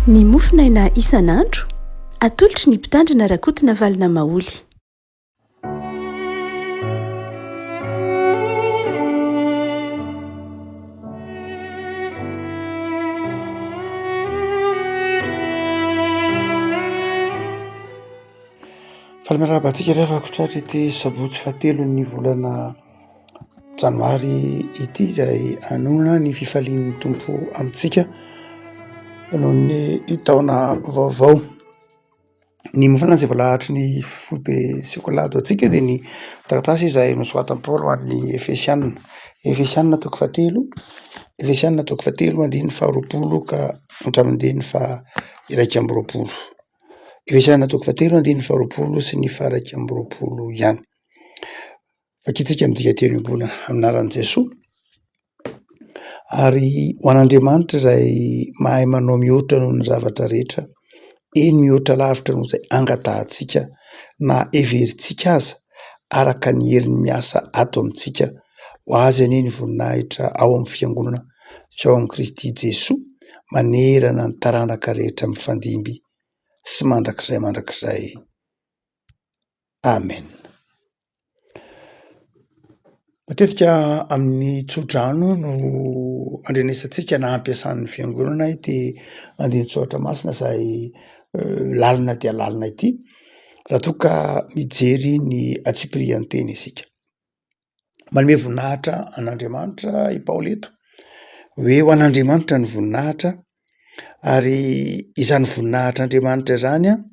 Ny mofonaina isan'andro, atolotry ny Mpitandrina Rakotonavalona Maholy. Faly miarahaba antsika ry havako tratry ity sabotsy fahatelon'ny volana janoary ity izay hanoana ny fifalian'ny Tompo amintsika noho ny taona vaovao. Ny mofona izay voalahatry ny foibe sekoly ato antsika dia ny taratasy izay nosoratan'i Paoly ho an'ny Efesiana. Efesiana toko fahatelo, Efesiana toko fahatelo andininy faharoapolo ka hatramin'ny andininy faha-21. Efesiana toko fahatelo andininy faharoapolo sy ny faha-21 ihany. Vakintsika amin'ny dikanteny iombonana amin'ny anaran'i Jesoa. Ary ho an'Andriamanitra izay mahay manao mihoatra noho ny zavatra rehetra, eny mihoatra lavitra noho izay angatahantsika na heverintsika aza, araka ny heriny miasa ato amintsika. Ho Azy anie ny voninahitra ao amin'ny fiangonana sy ao amin'i Kristy Jesoa manerana ny taranaka rehetra mifandimby sy mandrakizay mandrakizay. Amen. Matetika amin'ny tsodrano no andrenesantsika na ampiasan'ny fiangonana ity andinin-tsoratra masina izay lalina dia lalina ity raha toa ka mijery ny antsipirian'ny teny isika. Manome voninahitra an'Andriamanitra i Paoly eto hoe ho an'Andriamanitra ny voninahitra ary izany voninahitr'Andriamanitra izany an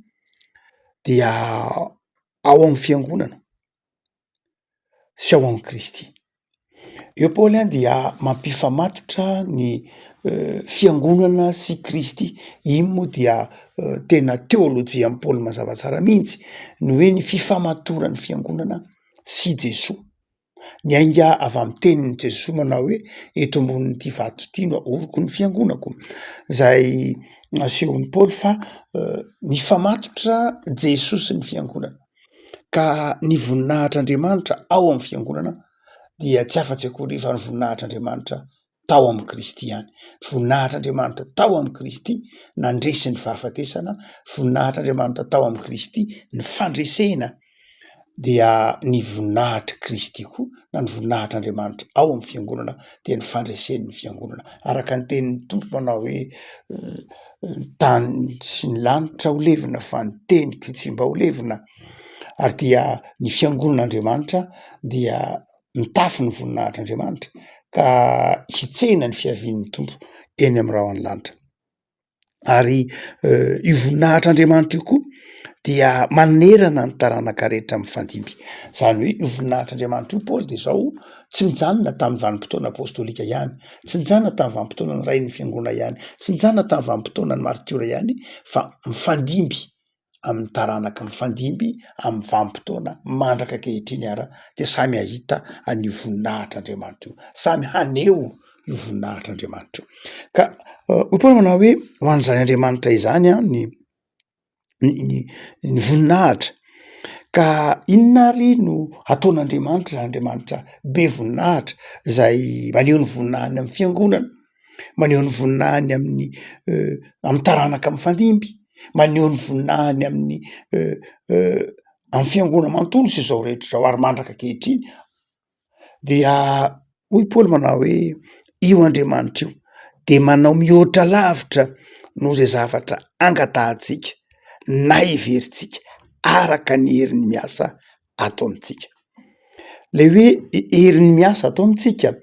dia ao amin'ny fiangonana sy ao amin'i Kristy. Eo Paoly an dia mampifamatotra ny fiangonana sy Kristy, iny moa dia tena teôlôjian'i Paoly mazava tsara mihitsy ny hoe ny fifamatoran'ny fiangonana sy Jesoa. Niainga avy amin'ny tenin'i Jesoa manao hoe eto ambonin'ity vato ity no ahoriko ny fiangonako, izay nasehon'i Paoly fa mifamatotra Jesoa sy ny fiangonana, ka ny voninahitr'Andriamanitra ao amin'ny fiangonana dia tsy afa-tsy akory fa ny voninahitr'Andriamanitra tao amin'i Kristy ihany. Voninahitr'Andriamanitra tao amin'i Kristy nandresy ny fahafatesana, voninahitr'Andriamanitra tao amin'i Kristy ny fandresena, dia ny voninahitr'i Kristy koa na ny voninahitr'Andriamanitra ao amin'ny fiangonana dia ny fandresen'ny fiangonana. Araka ny tenin'ny Tompo manao hoe ny tany sy ny lanitra ho levona fa ny teniko tsy mba ho levona, ary dia ny fiangonan'Andriamanitra dia mitafy ny voninahitr'Andriamanitra ka hitsena ny fiavian'ny Tompo eny amin'ny rahon'ny lanitra. Ary io voninahitr'Andriamanitra io koa dia manerana ny taranaka rehetra mifandimby. Zany hoe io voninahitr'Andriamanitra io Paoly de zao tsy nijanona tamin'ny vanim-potoana apôstôlika ihany, tsy nijanona tamin'ny vanim-potoanan'ny rain'ny fiangonana ihany, tsy nijanona tamin'ny vanim-potoanan'ny maritiora ihany fa mifandimby amin'ny taranaka mifandimby amin'ny vanim-potoana mandraka ankehitriny ara dia samy hahita an'io voninahitr'Andriamanitra io, samy haneho io voninahitr'Andriamanitra io. Ka hoy Paoly manao hoe ho an'izany Andriamanitra izany an ny ny ny voninahitra, ka inona ary no ataon'Andriamanitra izany Andriamanitra be voninahitra izay maneho ny voninahiny amin'ny fiangonana, maneho ny voninahiny amin'ny amin'ny taranaka mifandimby, maneho ny voninahiny amin'ny amin'ny fiangonana manontolo sy izao rehetra izao ary mandraka ankehitriny dia hoy Paoly manao hoe io Andriamanitra io de manao mihoatra lavitra noho izay zavatra angatahantsika na heverintsika araka ny heriny miasa ato amintsika. Le hoe heriny miasa ato amintsika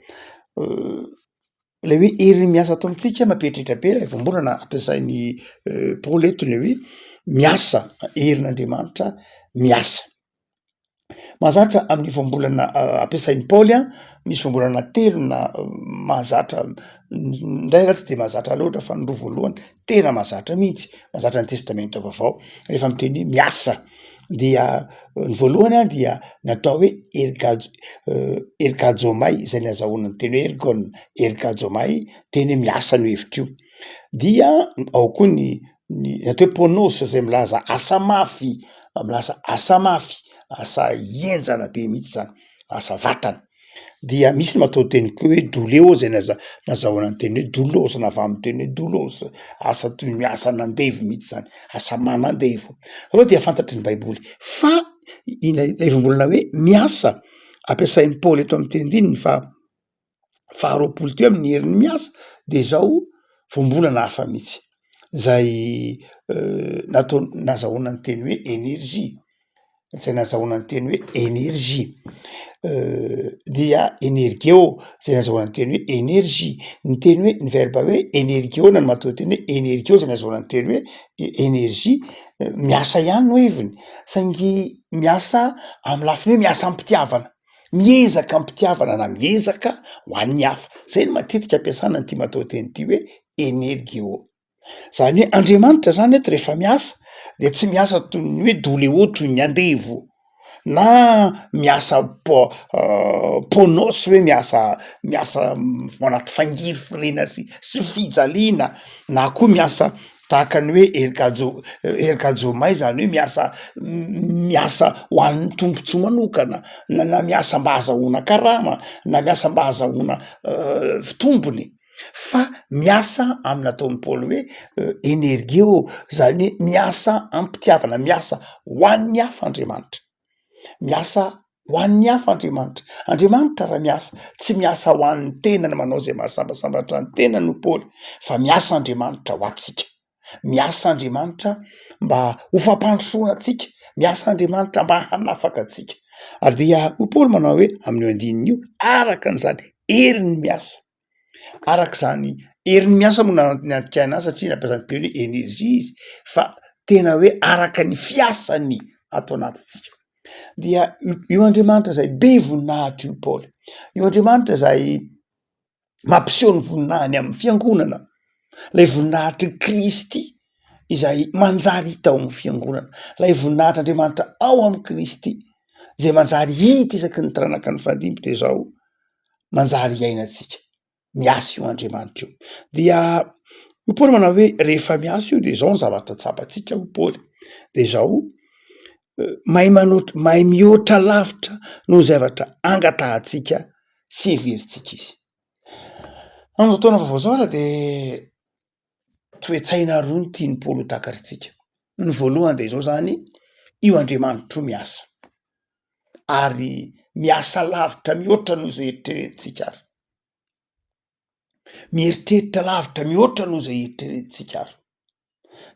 Ilay hoe heriny miasa ato amintsika mampieritreritra be ilay voambolana ampiasain'i Paoly eto le hoe miasa, herin'Andriamanitra miasa. Mahazatra amin'ny voambolana ampiasain'i Paoly an, misy voambolana telo na mahazatra ndray raha tsy de mahazatra loatra fa ny roa voalohany tena mahazatra mihitsy, mahazatra ny testamenta vaovao rehefa miteny hoe miasa. Dia ny voalohany an dia ny atao hoe ergaj- ergajomay zay nazahoana ny teny hoe ergon, ergajomay teny hoe miasa no hevitr'io, dia ao koa ny ny atao hoe pônôs zay milaza asa mafy, milaza asa mafy, asa henjana be mihitsy zany, asa vatana. Dia misy ny matoanteny koa hoe doleo zay naza- nazahoana ny teny hoe doulos na avy amin'ny teny hoe doulos, asa toy ny hoe asan'andevo mihitsy zany, asa manandevo. Reo dia fantatry ny baiboly fa ilay ilay voambolana hoe miasa ampiasain'i Paoly eto amin'ity andininy fa faharoapolo teo amin'ny heriny miasa de zao voambolana hafa mihitsy zay natao nazahoana ny teny hoe energie, zay nazahoana ny teny hoe energie dia energeo zay nazahoana ny teny hoe energie, ny teny hoe ny verbe hoe energeo na ny matoanteny hoe energeo zay nazahoana ny teny hoe energie, miasa ihany no heviny saingy miasa amy lafiny hoe miasa am-pitiavana. Miezaka am-pitiavana na miezaka ho an'ny hafa, zay no matetika ampiasana an'ity matoanteny ity hoe energeo. Zany hoe Andriamanitra zany eto rehefa miasa de tsy miasa toy ny hoe doleo toy ny andevo na miasa po- pônôs hoe miasa miasa ao anaty fangirifiriana sy sy fijaliana na koa miasa Tahaka ny hoe ergajo ergajomay zany hoe miasa miasa ho an'ny tombontsoa manokana na na miasa mba hahazahoana karama na miasa mba hahazahoana tombony fa miasa amin'ny nataon'i Paoly hoe energeo zany hoe miasa am-pitiavana, miasa ho an'ny hafa Andriamanitra. Miasa ho an'ny hafa Andriamanitra. Andriamanitra raha miasa, tsy miasa ho an'ny tenany manao izay mahasambasambatra ny tenany hoy Paoly fa miasa Andriamanitra ho antsika. Miasa Andriamanitra mba ho fampandrosoana antsika, miasa Andriamanitra mba hanafaka antsika. Ary dia hoy Paoly manao hoe amin'io andininy io, araka an'izany heriny miasa. Araka izany heriny miasa moa nandikana azy satria nampiasa ny teny hoe energie izy fa tena hoe araka ny fiasany ato anatintsika. Dia io Andriamanitra zay be voninahitra io Paoly, io Andriamanitra zay mampiseho ny voninahiny amin'ny fiangonana, lay voninahitr'i Kristy izay manjary hita ao amin'ny fiangonana, lay voninahitr'Andriamanitra ao amin'i Kristy zay manjary hita isaky ny taranaka nifandimby de zao. manjary iainantsika, miasa io Andriamanitra io. Dia hoy Paoly manao hoe rehefa miasa io de zao ny zavatra tsapantsika hoy Paoly, de zao mahay manoatra, mahay mihoatra lavitra noho ny zavatra angatahantsika sy heverintsika izy. Amin'izao taona vaovao izao ary de toe-tsaina roa no tian'i Paoly ho takarintsika. Ny voalohany de izao zany, io Andriamanitra io miasa. ary miasa lavitra mihoatra noho izay eritreretintsika ary. Mieritreritra lavitra mihoatra noho izay eritreretintsika ary.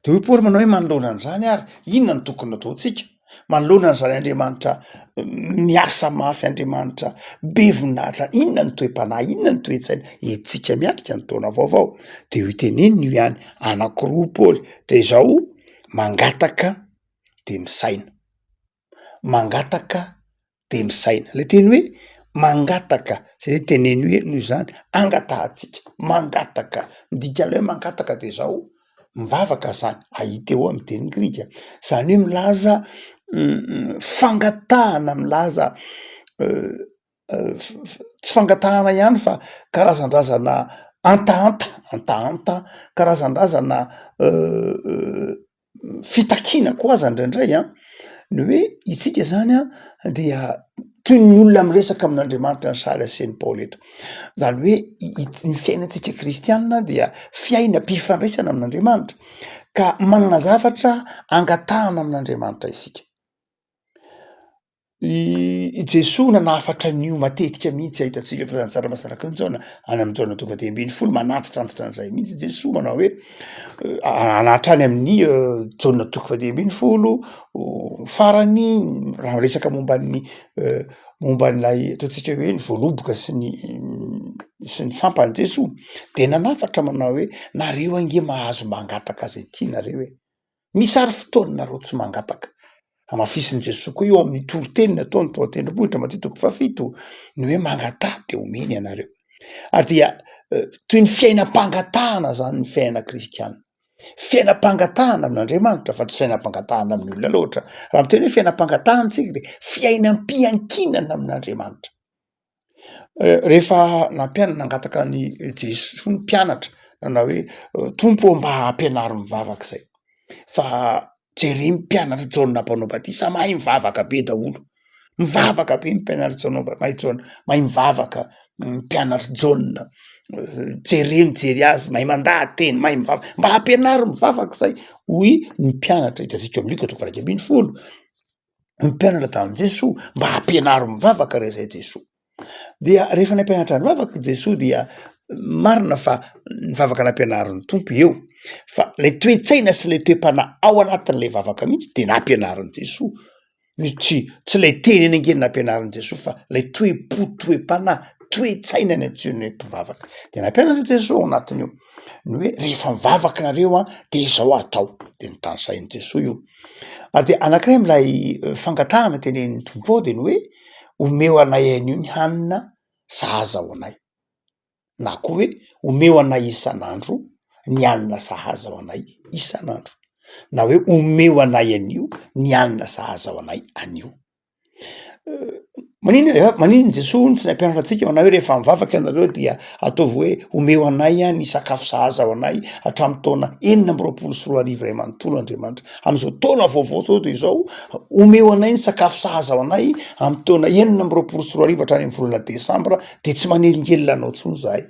De hoy Paoly manao hoe manoloana an'izany ary, inona no tokony ataontsika? Manoloana an'izany Andriamanitra miasa mafy, Andriamanitra be voninahitra, inona ny toe-panahy, inona ny toe-tsaina entintsika miatrika ny taona vaovao? De hoy teneniny io ihany, anankiroa Paoly, de izao mangataka de misaina. Mangataka de misaina, le teny hoe mangataka zay le teneno hoe noho izany angatahantsika, mangataka, ny dikan'ilay hoe mangataka de zao, mivavaka zany aiteo amy teny grika, zany hoe milaza fangatahana milaza tsy fangatahana ihany fa karazandrazana hantahanta, hantahanta, karazandrazana fitakiana koa aza indraindray an, ny hoe isika zany an dia toy ny olona miresaka amin'Andriamanitra ny sary asehin'i Paoly eto, zany hoe i- ny fiainantsika kristianina dia fiainam-pifandraisana amin'Andriamanitra ka manana zavatra angatahana amin'Andriamanitra isika. I Jesoa nanafatra an'io matetika mihitsy ahitantsika eo filazantsara masina araka an'i Jaona, any amin'i Jaona toko fahadimy ambin'ny folo manantitrantitra an'izay mihitsy Jesoa manao hoe hatrany amin'ny Jaona toko fahadimy ambin'ny folo farany raha miresaka momba ny momba an'ilay ataontsika hoe ny voaloboka sy ny sy ny sampany Jesoa de nanafatra manao hoe nareo ange mahazo mangataka zay tianareo e. Misy ary fotoana nareo tsy mangataka. Hamafisin'i Jesoa koa io amin'ny toriteny nataony tao an-tendrombohitra Matio toko fahafito, ny hoe mangataha de omena ianareo. Ary dia toy ny fiainam-pangatahana zany ny fiainana kristiana. Fiainam-pangatahana amin'Andriamanitra fa tsy fiainam-pangatahana amin'ny olona loatra. Raha miteny hoe fiainam-pangatahana tsika de fiainam-piankinana amin'Andriamanitra. Rehefa nampianana nangataka an'i Jesoa ny mpianatra nanao hoe Tompo ô mba ampianaro mivavaka izay, fa jereo ny mpianatr'i Jaona mpanao batisa mahay mivavaka be daholo. Mivavaka be ny mpianatr'i Jaona mahay Jaona, mahay mivavaka ny mpianatr'i Jaona, jereo mijery azy, mahay mandaha-teny, mahay mivavaka, mba ampianaro mivavaka izay, hoy ny mpianatra hitantsika ao amin'ny Lioka toko 11, ny mpianatra tamin'i Jesoa, mba ampianaro mivavaka re zay Jesoa. Dia rehefa nampianatra nivavaka i Jesoa dia marina fa ny vavaka nampianarin'ny Tompo eo, fa lay toe-tsaina sy lay toe-panahy ao anatin'ilay vavaka mihitsy de nampianarin'i Jesoa. Tsy tsy lay teny eny ange no nampianarin'i Jesoa fa lay toe-po, toe-panahy, toe-tsaina ny antsoiny hoe mpivavaka. De nampianatra Jesoa ao anatin'io ny hoe rehefa mivavaka nareo an de izao atao, de notanisain'i Jesoa io. Ary de anankiray am'ilay fangatahana tenenin'ny Tompo ao de ny hoe omeo anay anio ny hanina sahaza ho anay, na koa hoe omeo anay isan'andro ny hanina sahaza ho anay isan'andro, na hoe omeo anay anio ny hanina sahaza ho anay anio. Maninona re maninona Jesoa hono tsy nampianatra antsika manao hoe rehefa mivavaka ianareo dia ataovy hoe omeo anay ny sakafo sahaza ho anay hatramin'ny taona 2026 iray manontolo Andriamanitra. Amin'izao taona vaovao zao de izao, omeo anay ny sakafo sahaza ho anay amin'ny taona 2026 hatrany amin'ny volana desambra de tsy manelingelina anao intsony zahay.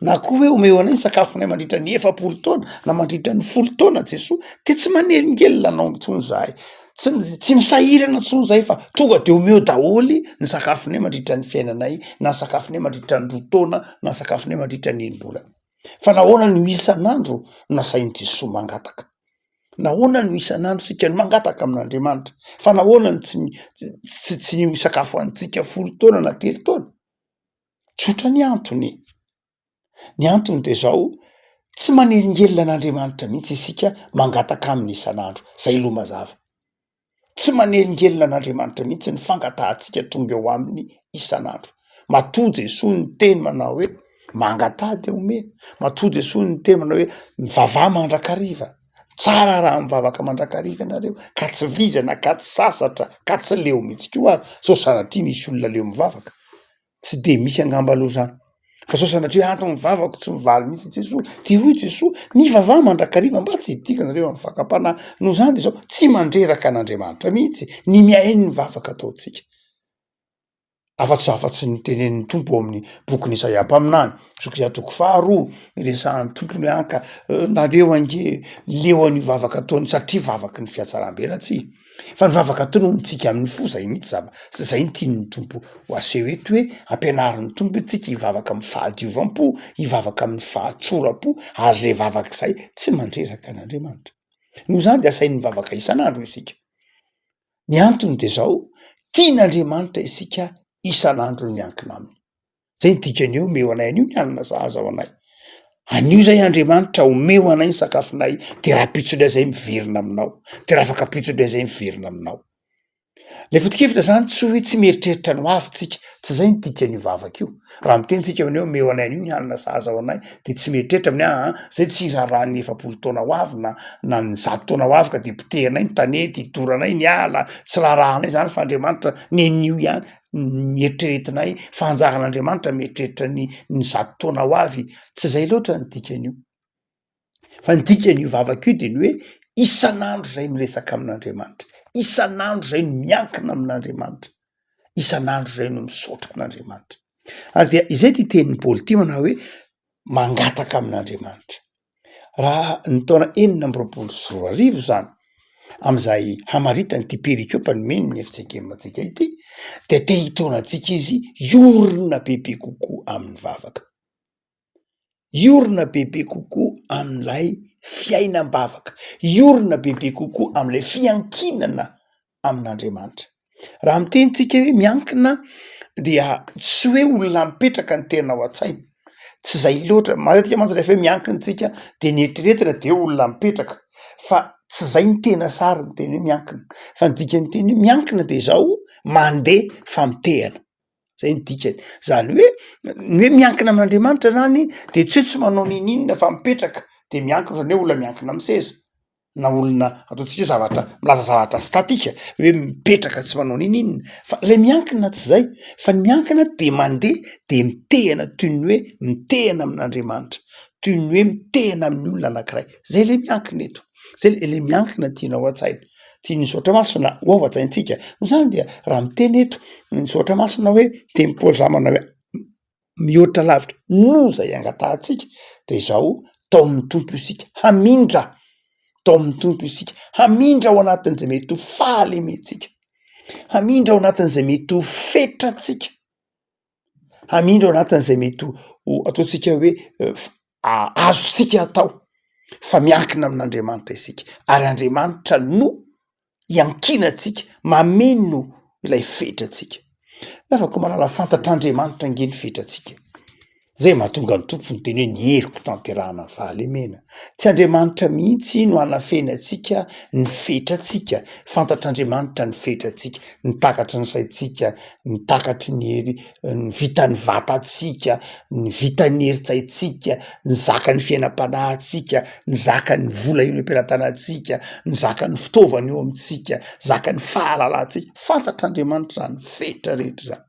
Na koa hoe omeo anay ny sakafonay mandritra ny 40 taona na mandritra ny 10 taona Jesoa de tsy manelingelina anao intsony zahay. Tsy tsy misahirana intsony zahay fa tonga de omeo daholo ny sakafonay mandritra ny fiainanay na ny sakafonay mandritra ny 2 taona na ny sakafonay mandritra ny enim-bolana. Fa nahoana no isan'andro no nasain'i Jesoa mangataka? Nahoana no isan'andro isika no mangataka amin'Andriamanitra? Fa nahoana no tsy tsy tsy ny sakafo hanintsika 10 taona na 3 taona? Tsotra ny antony, ny antony de zao, tsy manelingelina an'Andriamanitra mihitsy isika mangataka aminy isan'andro, zay aloha mazava. Tsy manelingelina an'Andriamanitra mihitsy ny fangatahantsika tonga eo aminy isan'andro. Matoa Jesoa niteny manao hoe mangataha de omena, matoa Jesoa niteny manao hoe mivavaha mandrakariva, tsara raha mivavaka mandrakariva ianareo ka tsy vizana ka tsy sasatra ka tsy leo mihitsy koa ary, sao sanatria misy olona leo mivavaka. Tsy de misy angamba aloha zany fa sao sanatria hoe antony vavako tsy mivaly mihitsy Jesoa, de hoy Jesoa mivavaha mandrakariva mba tsy hidika nareo amin'ny fakam-panahy, noho izany de zao tsy mandreraka an'Andriamanitra mihitsy ny mihaino ny vavaka ataontsika, afa-tsy afa-tsy ny tenenin'ny Tompo ao amin'ny bokin'i Isaia mpaminany, Isaia toko faharoa iresahan'ny Tompo ny hoe anka nareo ange leo an'io vavaka ataony satria vavaky ny fihatsaram-belatsihy. Fa ny vavaka tononontsika amin'ny fo zay mihitsy zava, zay no tian'ny Tompo ho aseho eto hoe ampianarin'ny Tompo hoe tsika hivavaka amin'ny fahadiovam-po, hivavaka amin'ny fahatsoram-po, ary zay vavaka izay tsy mandreraka an'Andriamanitra. Noho izany de asainy mivavaka isan'andro isika. Ny antony de zao, tian'Andriamanitra isika isan'andro miankina aminy. Zay ny dikany eo, omeo anay anio ny hanina sahaza ho anay. Anio zay Andriamanitra omeo anay ny sakafonay, de rahampitso indray zay miverina aminao, de rahafakampitso indray zay miverina aminao. Le foto-kevitra zany tsy hoe tsy mieritreritra ny ho avy tsika, tsy zay ny dikan'io vavaka io. Raha miteny tsika hoe omeo anay anio ny hanina sahaza ho anay, de tsy mieritreritra amin'ny hoe aa zay tsy hiraharaha ny 40 taona ho avy na na ny 100 taona ho avy ka de potehinay ny tanety, doranay ny ala, tsy raharahanay zany fa Andriamanitra ny anio ihany. ny eritreretinay fa anjaran'Andriamanitra mieritreritra ny ny 100 taona ho avy, tsy zay loatra ny dikan'io, fa ny dikan'io vavaka io de ny hoe isan'andro zay miresaka amin'Andriamanitra, isan'andro zay no miankina amin'Andriamanitra, isan'andro zay no misaotra an'Andriamanitra, ary dia izay ty tenin'i Paoly ty manao hoe mangataka amin'Andriamanitra. Raha ny taona 2026 izany, amin'izay hamaritany ity perikopa nomeny ny FJKM antsika ity, dia te hitaona antsika izy hiorina bebe kokoa amin'ny vavaka. Hiorina bebe kokoa amin'ilay fiainam-bavaka, hiorina bebe kokoa amin'ilay fiankinana amin'Andriamanitra. Raha miteny tsika hoe miankina dia tsy hoe olona mipetraka ny tena ao an-tsaina, tsy zay loatra, matetika mantsy rehefa hoe miankina tsika de ny eritreretina de olona mipetraka fa tsy zay ny tena sary ny teny hoe miankina, fa ny dikan'ny teny hoe miankina de zao mandeha fa mitehana, zay ny dikany, zany hoe ny hoe miankina amin'Andriamanitra zany de tsy hoe tsy manao n'inon'inona fa mipetraka de miankina ohatran'ny hoe olona miankina amy seza. na olona ataontsika hoe zavatra milaza zavatra statika hoe mipetraka tsy manao n'inon'inona fa lay miankina tsy zay fa ny miankina de mandeha de mitehina toy ny hoe mitehina amin'Andriamanitra, toy ny hoe mitehina amin'ny olona anankiray, zay le miankina eto, zay le le miankina tianao an-tsaina. Tian'ny soratra masina ho ao an-tsaintsika. Noho izany dia raha miteny eto ny soratra masina hoe teny Paoly zany manao hoe mihoatra lavitra noho izay angatahantsika de izao taomin'ny Tompo isika hamindra, taomin'ny Tompo isika hamindra ao anatin'izay mety ho fahalementsika, hamindra ao anatin'izay mety ho fetrantsika, hamindra ao anatin'izay mety ho ataontsika hoe azontsika atao fa miankina amin'Andriamanitra isika ary Andriamanitra no iankinantsika, mameno ilay fetrantsika. Nefa koa mahalala fantatr'Andriamanitra ange ny fetrantsika. Zay mahatonga ny Tompo niteny hoe ny heriko tanterahana ny fahalemena. Tsy Andriamanitra mihitsy no hanafena antsika ny fetrantsika. Fantatr'Andriamanitra ny fetrantsika, ny takatry ny saintsika, ny takatry ny hery, ny vitan'ny vatantsika, ny vitan'ny herin-tsaintsika, ny zakan'ny fiainam-panahintsika, ny zakan'ny vola eo am-pelatanantsika, ny zakan'ny fitaovana eo amintsika, zakan'ny fahalalantsika. Fantatr'Andriamanitra izany fetra rehetra izany.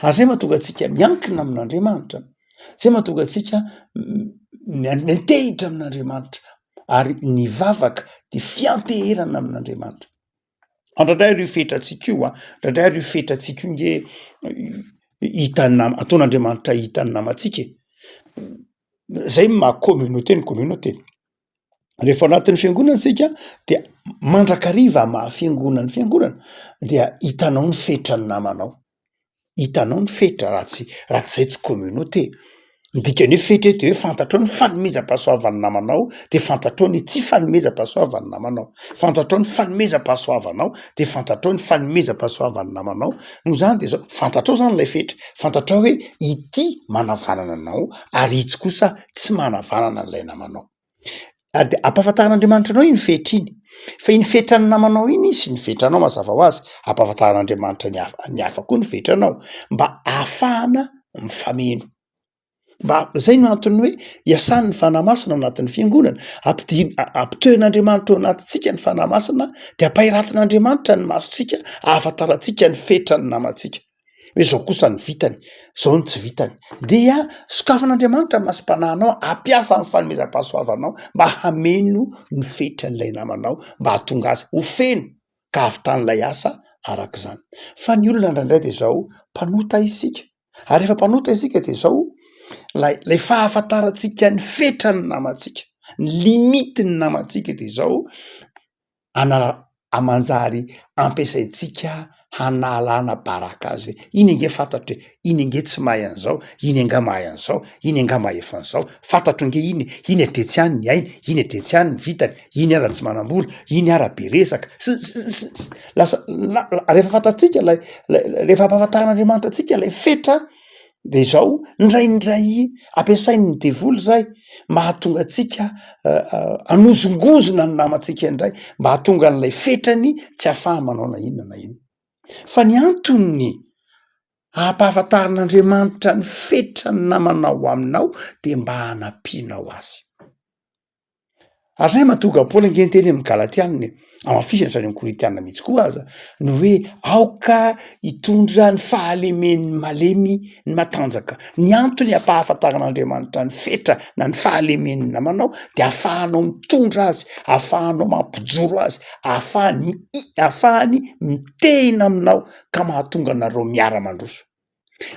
Ary zay mahatonga antsika miankina amin'Andriamanitra, zay mahatonga antsika miantehitra amin'Andriamanitra ary ny vavaka de fianteherana amin'Andriamanitra. Indraindray ary io fetrantsika io an, indraindray ary io fetrantsika io nge hitan'ny nama- ataon'Andriamanitra hitan'ny namantsika e, zay ny maha communauté ny communauté. Rehefa ao anatin'ny fiangonana isika dia mandrakariva maha fiangonana ny fiangonana dia hitanao ny fetran'ny namanao, hitanao ny fetra raha tsy raha tsy zay tsy communauté, ny dikan'ny hoe fetra eto de hoe fantatrao ny fanomezam-pahasoavan'ny namanao de fantatrao ny tsy fanomezam-pahasoavan'ny namanao, fantatrao ny fanomezam-pahasoavanao de fantatrao ny fanomezam-pahasoavan'ny namanao, noho izany de zao fantatrao zany lay fetra, fantatrao hoe ity manavanana anao ary itsy kosa tsy manavanana an'ilay namanao. Ary de ampahafantarin'Andriamanitra anao iny fetra iny, fa iny fetran'ny namanao iny sy ny fetranao mazava ho azy, ampahafantarin'Andriamanitra ny hafa ny hafa koa ny fetranao mba ahafahana mifameno, mba zay no antony hoe iasan'ny Fanahy Masina ao anatin'ny fiangonana, ampidi- ampitoeran'Andriamanitra ao anatintsika ny Fanahy Masina de ampahiratin'Andriamanitra ny masontsika ahafantarantsika ny fetran'ny namantsika. hoe zao kosa ny vitany, zao ny tsy vitany, dia sokafan'Andriamanitra ny masom-panahinao hampiasa ny fanomezam-pahasoavanao mba hameno ny fetran'ilay namanao mba hahatonga azy ho feno ka hahavitan'ilay asa arak'izany. Fa ny olona indraindray de zao, mpanota isika, ary rehefa mpanota isika de zao, lay lay fahafantarantsika ny fetran'ny namantsika, ny limite-n'ny namantsika de zao, ana- manjary ampiasaintsika hanalana baraka azy hoe iny ange fantatro e, iny ange tsy mahay an'izao, iny angaha mahay an'izao, iny angaha mahefa an'izao, fantatro ange iny e, iny hatretsy any ny hainy, iny hatretsy any ny vitany, iny ara tsy manam-bola, iny ara be resaka, sy ny sy ny sy ny, lasa la- rehefa fantatsika lay lay rehefa ampahafantarin'Andriamanitra antsika lay fetra De izao, indraindray ampiasain'ny devoly zay mba hahatonga antsika hanozongozona ny namantsika indray, mba hahatonga an'ilay fetrany tsy ahafaha manao na inona na inona. Fa ny antony ampahafantarin'Andriamanitra ny fetran'ny namanao aminao de mba hanampianao azy. Ary zay mahatonga Paoly ange niteny amin'ny Galatiana e, hamafisiny hatrany amin'ny Korintiana mihitsy koa aza, ny hoe aoka hitondra ny fahalemen'ny malemy ny matanjaka. Ny antony ampahafantaran'Andriamanitra ny fetra na ny fahalemen'ny namanao de ahafahanao mitondra azy, ahafahanao mampijoro azy, ahafahany ahafahany mitehina aminao ka mahatonga anareo miara-mandroso.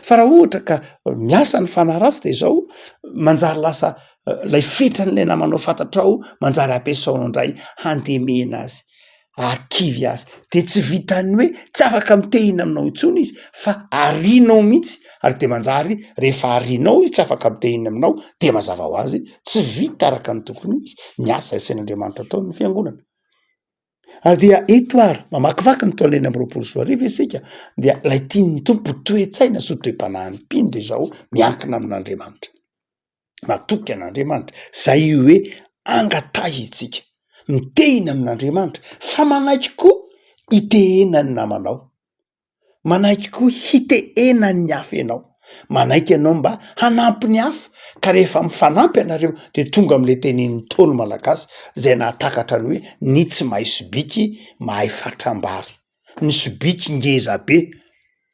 Fa raha ohatra ka miasa ny fanahy ratsy de zao, manjary lasa lay fetran'ilay namanao fantatrao manjary ampiasainao indray handemena azy, hahakivy azy, de tsy vitan'ny hoe tsy afaka mitehina aminao intsony izy fa arianao mihitsy ary de manjary rehefa arianao izy tsy afaka mitehina aminao de mazava ho azy tsy vita araka ny tokony ho izy ny asa asain'Andriamanitra ataon'ny fiangonana. Ary dia eto ary, mamakivaky ny taona 2026 isika, dia ilay tian'ny Tompo ho toe-tsaina sy ho toe-panahin'ny mpino dia izao, miankina amin'Andriamanitra. Matoky an'Andriamanitra. Izay io hoe angatahintsika, mitehina amin'Andriamanitra, fa manaiky koa hitehena ny namanao. Manaiky koa hitehena ny hafa ianao. Manaiky ianao mba hanampy ny hafa, ka rehefa mifanampy ianareo de tonga am'le tenenin'ny Ntaolo malagasy zay nahatakatra ny hoe ny tsy mahay sobiky mahay fatram-bary. Ny sobiky ngeza be,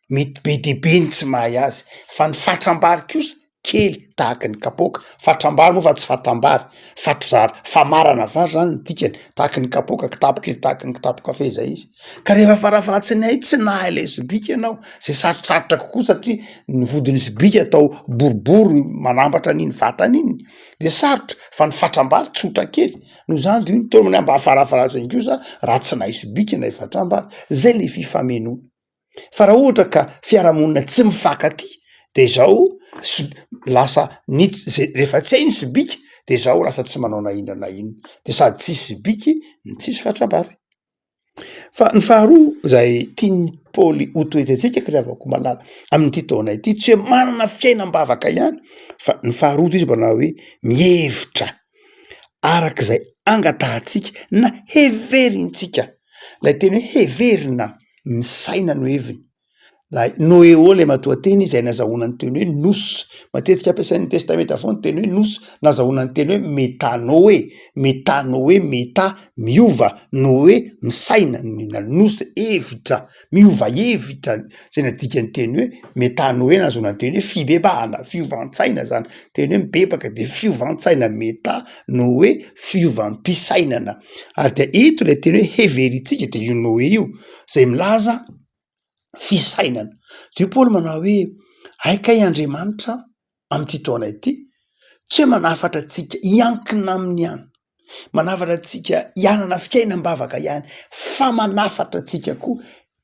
mety be dia be ny tsy mahay azy, fa ny fatram-bary kosa. kely tahaky ny kapoaka, fatram-bary moa fa tsy fatam-bary, fatr-zary famarana vary zany ny dikany, tahaky ny kapoaka, kitapo kely tahaky ny kitapo kafe zay izy, ka rehefa farafaharatsiny hay tsy nahay le sobika ianao, zay sarotsarotra kokoa satria ny vodin'ny sobika atao boribory manambatra an'iny vatany iny de sarotra fa ny fatram-bary tsotra kely, noho izany de io ny taona mba farafaharatsiny kosa raha tsy nahay sobika nahay fatram-bary, zay le fifamenoana. Fa raha ohatra ka fiarahamonina tsy mifankatia de zao sy lasa ny ts- zay rehefa tsy hay ny sobika de zao lasa tsy manao na inona na inona de sady tsisy sobiky no tsisy fatram-bary. Fa ny faharoa zay tian'i Paoly ho toetrantsika ry havako malala amin'ity taona ity, tsy hoe manana fiainam-bavaka ihany fa ny faharoa de izy manao hoe mihevitra arak'izay angatahantsika na heverintsika. Lay teny hoe heverina, misaina no heviny. Lay noeo lay matoanteny izay nazahoana ny teny hoe nous, matetika ampiasain'ny testamenta vaovao ny teny hoe nous, nazahoana ny teny hoe metanoe, metanoe, meta miova, noe misaina, na nous hevitra, miova hevitra, zay nadikan'ny teny hoe metanoe nahazoana ny teny hoe fibebahana, fiovan-tsaina zany, teny hoe mibebaka de fiovan-tsaina, meta noe fiovam-pisainana. Ary dia eto ilay teny hoe heverintsika de io noe io zay milaza fisainana. De io Paoly manao hoe hay kay Andriamanitra am'ity taona ity tsy hoe manafatra antsika hiankina aminy ihany, manafatra antsika hianana fiainam-bavaka ihany fa manafatra antsika koa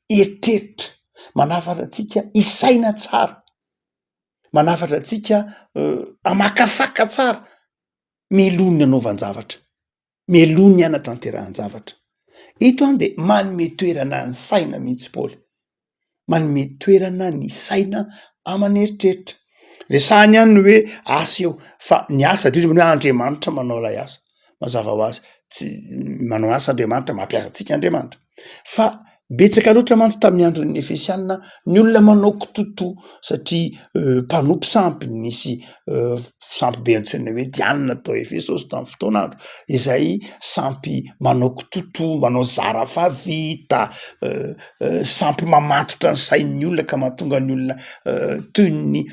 hieritreritra, manafatra antsika hisaina tsara, manafatra antsika hamakafaka tsara mialoha ny hanaovan-javatra. mialoha ny hanatanterahan-javatra. Eto an de manome toerana ny saina mihitsy Paoly, manome toerana ny saina aman'eritreritra. Resahany ihany ny hoe asa eo fa ny asa de izy hoe Andriamanitra manao ilay asa, mazava ho azy tsy manao asa Andriamanitra, mampiasa antsika Andriamanitra fa Betsaka loatra mantsy tamin'ny andron'ny Efesianina ny olona manao kitotoa satria mpanompo sampy, nisy sampy be antsoina hoe Diana tao Efesosy tamin'ny fotoan'andro, izay sampy manao kitotoa, manao zara fa vita, sampy mamatotra ny sain'ny olona ka mahatonga ny olona toy ny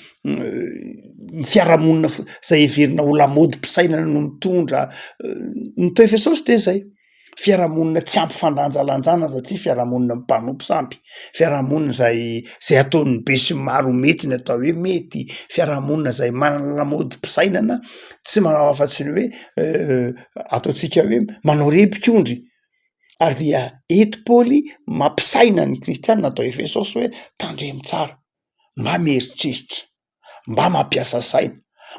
fiarahamonina fo- zay heverina ho lamaodim-pisainana no mitondra, ny tao Efesosy de zay. fiarahamonina tsy ampy fandanjalanjana satria fiarahamonina mpanompo sampy, fiarahamonina zay zay ataon'ny be sy ny maro mety ny atao hoe mety, fiarahamonina zay manana lamaodim-pisainana tsy manao afa-tsy ny hoe ataontsika hoe manao rebik'ondry, ary dia eto Paoly mampisaina ny kristianina atao Efesosy hoe tandremo tsara, mba mieritreritra. mba mampiasa saina,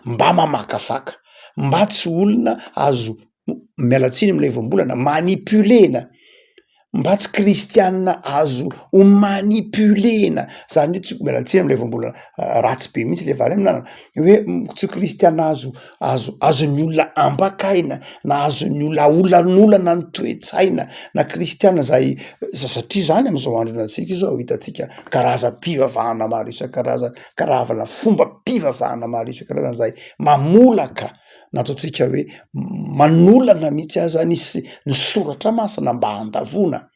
mba mamakafaka, mba tsy olona azo, miala tsiny am'lay voambolana, manipuler-na, mba tsy kristianina azo ho manipuler-na, zany hoe tsy, miala tsiny am'lay voambolana ratsy be mihitsy le variana hoe tsy kristianina azo azo azon'ny olona ambakaina na azon'ny olona aolanolana ny toe-tsaina na kristianina zay satria zany am'zao andro iainantsika izao hitantsika karazam-pivavahana maro isan-karazany karavana fombam-pivavahana maro isan-karazany zay mamolaka na ataontsika hoe manolana mihitsy aza ny s- ny soratra masina mba handavoana.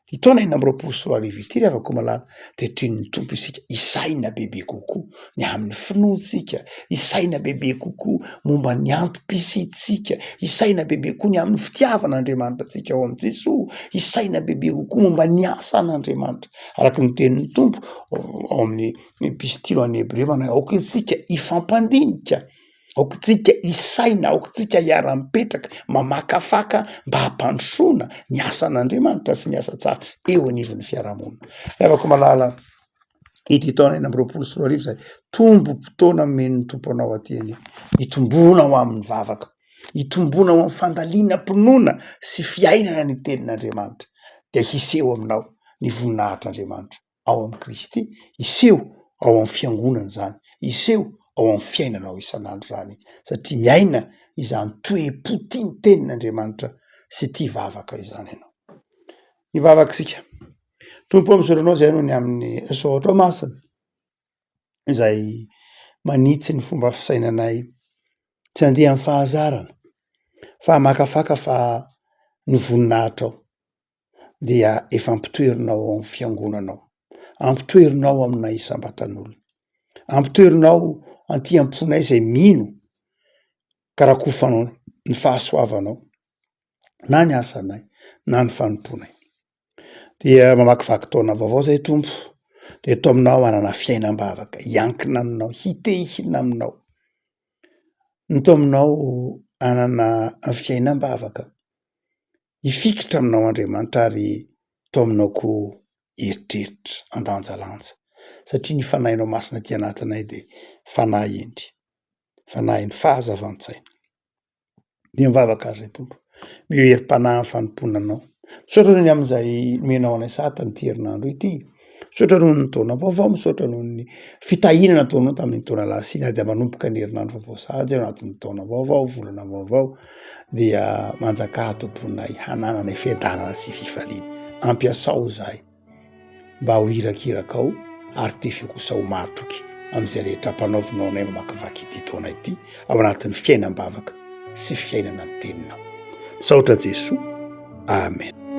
Ty taona 2026 ity ry havako malala de tian'ny Tompo isika hisaina bebe kokoa ny amin'ny finoantsika, hisaina bebe kokoa momba ny antom-pisiantsika, hisaina bebe kokoa ny amin'ny fitiavan'Andriamanitra antsika ao amin'i Jesoa, hisaina bebe kokoa momba ny asan'Andriamanitra. Araka ny tenin'ny Tompo ao amin'ny epistily ho an'ny Hebreo manao hoe aoka isika hifampandinika, aoka isika hisaina, aoka isika hiara-mipetraka, mamakafaka mba hampandrosoana ny asan'Andriamanitra sy ny asa tsara eo anivon'ny fiarahamonina. Ry havako malala, ity taona 2026 izay tombom-potoana omen'ny Tompo anao aty anie, hitomboana ho amin'ny vavaka, hitomboana ho amin'ny fandalinam-pinoana sy fiainana ny tenin'Andriamanitra, dia hiseho aminao ny voninahitr'Andriamanitra ao amin'i Kristy, hiseho ao amin'ny fiangonana izany, hiseho ao amin'ny fiainanao isan'andro izany, satria miaina izany toe-po tia ny tenin'Andriamanitra sy tia vavaka izany ianao. Hivavaka isika. Tompo ô, misaotra anao izay noho ny amin'ny soratra masina izay manitsy ny fomba fisainanay tsy handeha amin'ny fahazarana fa hamakafaka fa ny voninahitrao dia efa ampitoerinao ao amin'ny fiangonanao, ampitoerinao aminay isam-batan'olona. Ampitoerinao anty am-ponay izay mino ka rakofanao ny fahasoavanao na ny asanay na ny fanompoanay. Dia mamakivaky taona vaovao zay Tompo, de eto aminao hanana fiainam-bavaka, hiankina aminao, hitehina aminao. Ny to aminao hanana fiainam-bavaka, hifikitra aminao Andriamanitra ary to aminao koa hieritreritra, handanjalanja satria ny Fanahinao Masina aty anatinay de Fanahy hendry, Fanahin'ny fahazavan-tsaina. Dia mivavaka ary ry Tompo, omeo herim-panahy amin'ny fanompoana Anao. Misaotra noho ny amin'izay nomenao anay sahady tamin'ity herinandro ity. Misaotra noho ny taona vaovao, misaotra noho ny fitahiana nataonao tamin'iny taona lasa iny ary dia manomboka ny herinandro vaovao sahady ao anatin'ny taona vaovao, volana vaovao, dia manjakà ato am-ponay hanananay fiadanana sy fifaliana. Ampiasao izahay. mba ho irakirakao ary tefy kosa ho mahatoky amin'izay rehetra ampanaovinao anay mamakivaky ity taona ity ao anatin'ny fiainam-bavaka sy fiainana ny teninao. Misaotra Jesoa. Amen.